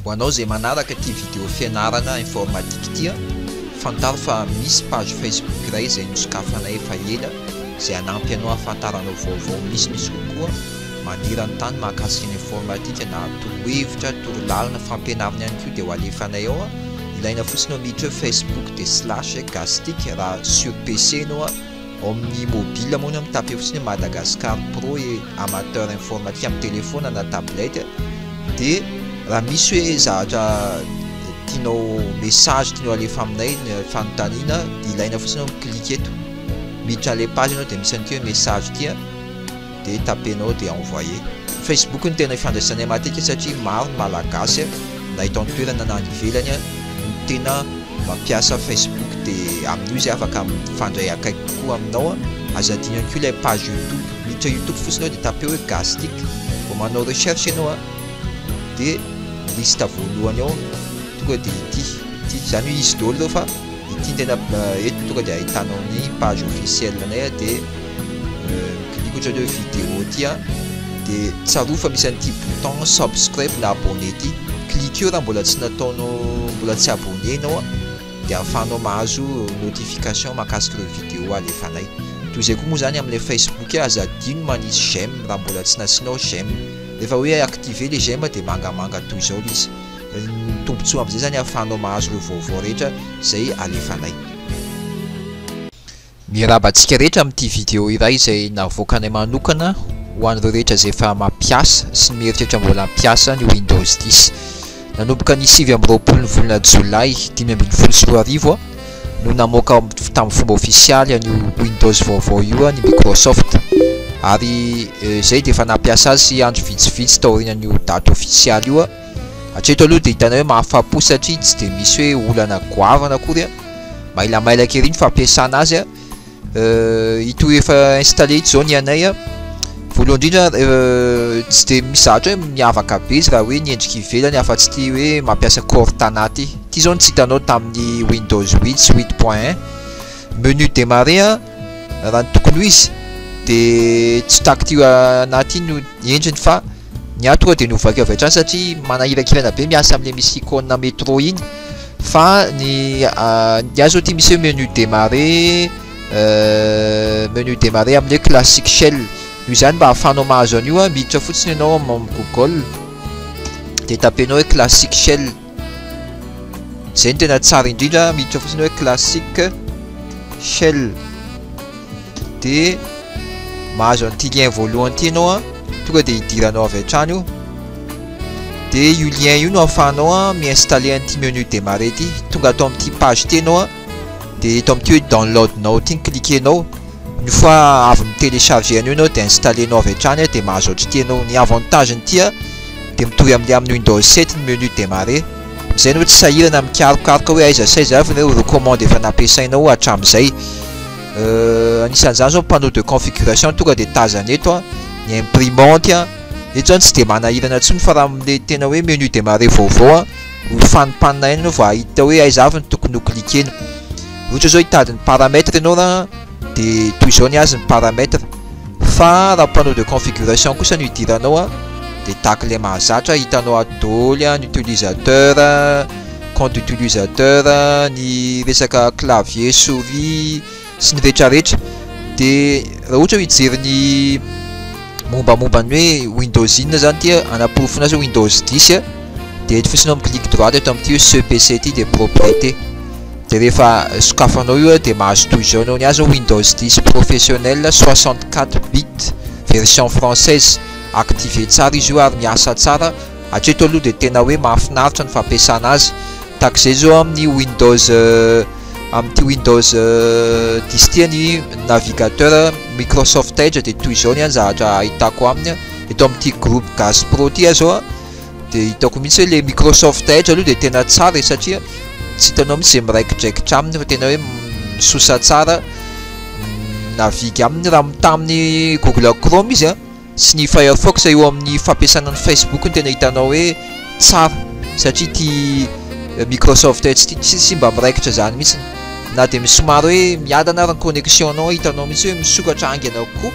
Ho anao izay manaraka ity video fianarana informatique ity, fantaro fa misy page Facebook iray izay nosokafanay efa ela izay hanampy anao hahafantaranao vaovao misimisy kokoa maneran-tany mahakasika ny informatique na torohevitra, torolalana, fampianarana ihany koa dia ho alefanay ao. Ilaina fotsiny ao miditra hoe Facebook dia slash gastic raha sur PC ianao. Ao amin'ny mobile moa ianao mi-taper fotsiny hoe Madagascar pro et amateur informatique amin'ny telephone na tablette dia raha misy hoe zavatra tianao message tianao alefa aminay ny fanontaniana dia ilaina fotsiny ianao mi-clique eto miditra an'ilay page ianao dia misy an'ity hoe message ity a dia tapenao dia envoyer. Facebook no tena ifandraisanay matetika satria maro ny malagasy na eto an-toerana na any ivelany no tena mampiasa Facebook dia amin'io izy afaka mifandray akaiky kokoa aminao. Aza adino ihany koa ilay page youtube, miditra youtube fotsiny ao dia tapeo hoe gasy tick, vao manao recherche ianao dia liste voalohany ao tonga dia ity, ity izany hoe izy daholo ireo fa ity no tena eto tonga dia ahitanao ny page officielle anay dia mi-clique ohatra hoe vidéo ity an, dia tsarovy fa misy an'ity bouton subscribe na abonner ity, cliqueo raha mbola tsy nataonao mbola tsy abonné ianao an, dia ahafahanao mahazo notification mahakasika ireo vidéo alefanay. Toy izay koa moa izany amin'ilay Facebook, aza adino manisy j'aime raha mbola tsy nasianao j'aime, rehefa hoe activer le j'aime dia mangamanga toy izao ilay izy, ny tombotsoa amin'izay izany ahafahanao mahazo ireo vaovao rehetra izay alefanay. Miarahaba antsika rehetra amin'ity vidéo iray izay navoakanay manokana ho an'ireo rehetra izay efa mampiasa sy ny mieritreritra mbola hampiasa ny Windows 10. Nanomboka ny 29 ny volana jolay 2015 no namoaka tamin'ny fomba ofisialy an'io Windows vaovao io ny Microsoft ary izay dia efa nampiasa azy andro vitsivitsy taorian'io daty ofisialy io. Hatreto aloha dia hitanay hoe mahafapo satria tsy dia misy hoe olana goavana akory. Mailamailaka ery ny fampiasana azy a. Ito efa installé ito zao ny anay a. Voalohany indrindra tsy dia misy zavatra hoe miavaka be izy raha hoe ny endrika ivelany afa-tsy ity hoe mampiasa Cortana ity. Ity zao no tsy hitanao tamin'ny Windows 8 sy 8.1. Menu démarrer a, raha ny tokony ho izy dia tsy tahaka ity anaty ity no endriny fa ny ahy tonga dia novaiko avy hatrany satria manahirakirana be miasa amin'ilay misy icône métro iny. Fa ny ny ahy zao ty misy hoe menu démarrer menu démarrer amin'ny hoe classic shell. Noho izany mba ahafahanao mahazo an'io a, miditra fotsiny ianao amin'ny Google dia tapenao hoe classic shell. Izay no tena tsara indrindra, miditra fotsiny hoe classic shell. Dia mahazo an'ity lien voalohany ity ianao a, tonga dia idiranao avy hatrany io. Dia io lien io no ahafahanao a mi-installer an'ity menu démarrer ity. Tonga ato amin'ity page ity ianao a, dia eto amin'ity hoe download now ity no cliquer-nao. Une fois avy mi-télécharger an'io ianao dia installer-nao avy hatrany dia mahazo ohatr'ity ianao. Ny avantage-n'ity a dia mitovy amin'ilay amin'ny Windows 7 ny menu démarrer. Amin'izay ianao tsy sahirana mikarokaroka hoe aiza sy aiza avy ireo commande efa nampiasainao hatramin'izay. Anisan'izany izao ny panneau de configuration tonga dia tazana eto a, ny imprimante a. Eto zany tsy dia manahirana intsony fa raha amin'ilay tena hoe menu démarrer vaovao a, ho fanimpanina ihany ianao vao hahita hoe aiza avy no tokony ho cliquer-na. Ohatra zao hitady ny paramètre ianao raha dia toy izao ny azy ny paramètre. Fa raha panneau de configuration kosa no idiranao a, dia tahaka ilay mahazatra, hitanao ato daholo a, ny utilisateur, compte utilisateur, ny resaka clavier, souris sy ny retraretra. Dia raha ohatra hoe hijery ny mombamomba ny hoe Windows inona zany ity hanaporofona azy hoe Windows 10 a, dia eto fotsiny ianao mi-clique droite eto amin'ity hoe ce PC ity dia propriété. Dia rehefa sokafanao io dia mahazo toy izao ianao, ny azy zao Windows 10 professionnel 64 bits version française, activé tsara izy io ary miasa tsara. Hatreto aloha dia tena hoe mahafinaritra ny fampiasana azy. Tahaka izay izao amin'ny Windows amin'ity Windows 10 ity ny navigateur Microsoft Edge dia toy izao ny zavatra ahitako aminy. Eto amin'ity groupe Gasy Pro ity aho izao dia hitako mihitsy hoe ilay Microsoft Edge aloha dia tena tsara e satria tsy hitanao mihitsy izay miraikidraikitra aminy fa tena hoe misosa tsara navigue aminy raha mitaha amin'ny Google Chrome izy a. sy ny Firefox eo amin'ny fampiasana ny Facebook no tena hitanao hoe tsara satria ity Microsoft Edge ity tsy tsy mba miraikitra izany mihitsy na dia misomary hoe miadana ary ny connexion-nao hitanao mihitsy hoe misokatra haingana kokoa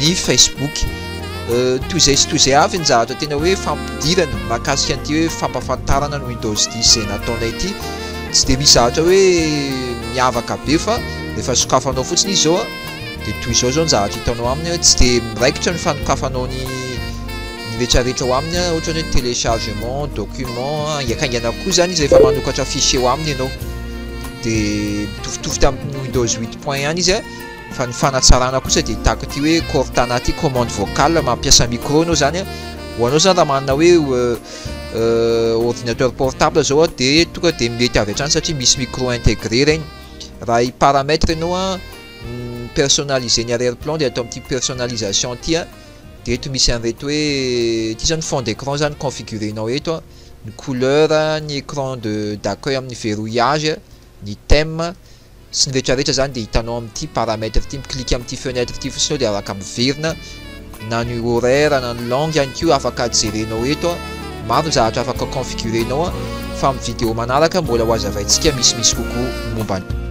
ny Facebook. Toy izay sy toy izay avy ny zavatra tena hoe fampidirana mahakasika an'ity hoe fampahafantarana ny Windows 10 izay nataonay ity. Tsy dia misy zavatra hoe miavaka be fa rehefa sokafanao fotsiny izy izao dia toy izao izao ny zavatra hitanao aminy hoe tsy dia miraikitra ny fanokafanao ny ny rehetrarehetra ao aminy ohatra ny hoe téléchargement, document, haingankaingana kokoa izany izy rehefa manokatra fichier ao aminy ianao. Dia mitovitovy tamin'ny Windows 8 point ihany izy. Fa ny fanatsarana kosa dia tahaka ity hoe Cortana ity commande vocale mampiasa micro ianao zany ho anao zany raha manana hoe ordinateur portable zao a dia tonga dia mety avy hatrany satria misy micro intégré ireny. Raha hi paramètre ianao a personnaliser ny arrière plan dia atao amin'ity personnalisation ity a dia eto misy an'ireto hoe ity zany fond d'écran zany configurer-nao eto a, ny couleur, ny écran de d'accueil amin'ny verrouillage, ny thème sy ny rehetra rehetra zany dia hitanao amin'ity paramètre ity, mi-clique amin'ity fenêtre ity fotsiny eo dia afaka miverina na ny horaire na ny langue ihany koa afaka jerenao eto a, maro ny zavatra afaka configurer-nao a, fa amin'ny vidéo manaraka mbola ho azavaintsika misimisy kokoa ny momba.